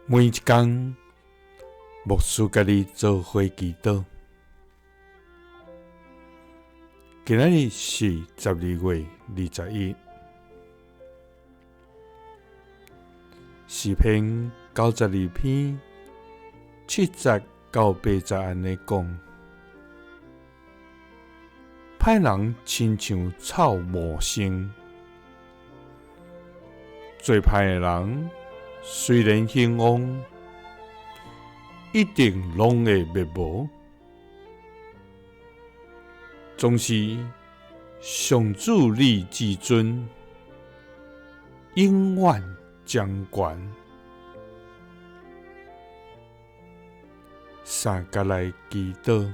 每一工，牧師佮你做伙祈禱。今仔日是12月21，詩篇92篇7節到8節按呢講：歹人親像草茂生，做歹的人雖然興旺，一定攏會滅無。總是上主你至尊，永遠掌權。三佮來祈禱，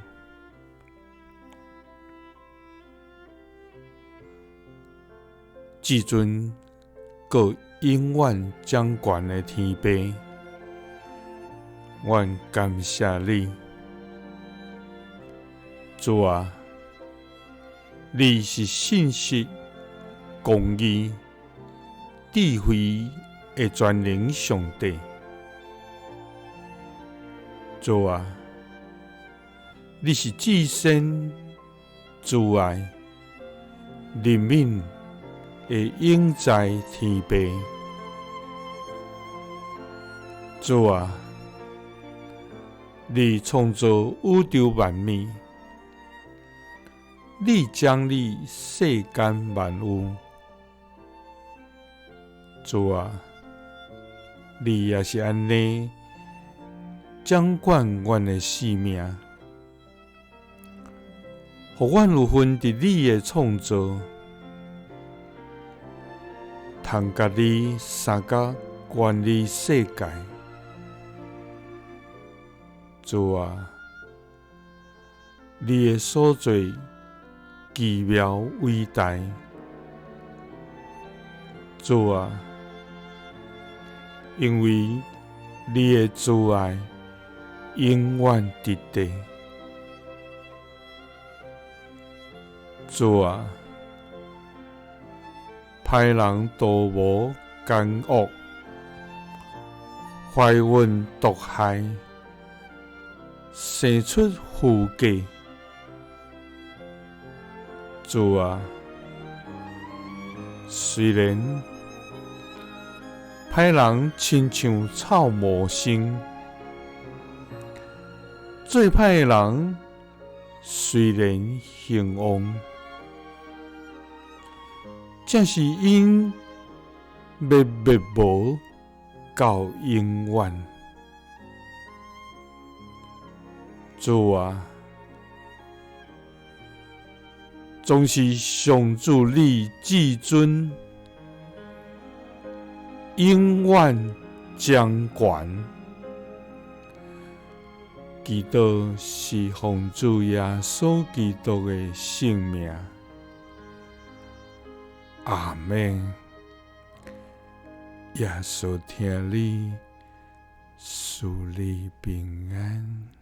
至尊閣永遠掌權的天父，阮感謝你，主啊，你是信實、公義、智慧的全能上帝。主啊，你是至善、慈愛、憐憫的永在天父。主啊，你創造宇宙萬物，你掌理世間萬有。主啊，你也是按呢掌管阮的性命，予阮有份佇你的創造，通佮你相佮管理世界。主啊，你的所作奇妙偉大。主啊，因為你的慈愛永遠佇地。主啊，歹人圖謀奸惡，懷蘊毒害，生出虛假。主啊，雖然歹人親像草茂生，做歹的人雖然興旺，這是𪜶欲滅無到永遠。主啊，總是上主你至尊，永遠掌權。祈禱是奉主耶穌基督的聖名。阿們。耶穌疼你，賜你平安。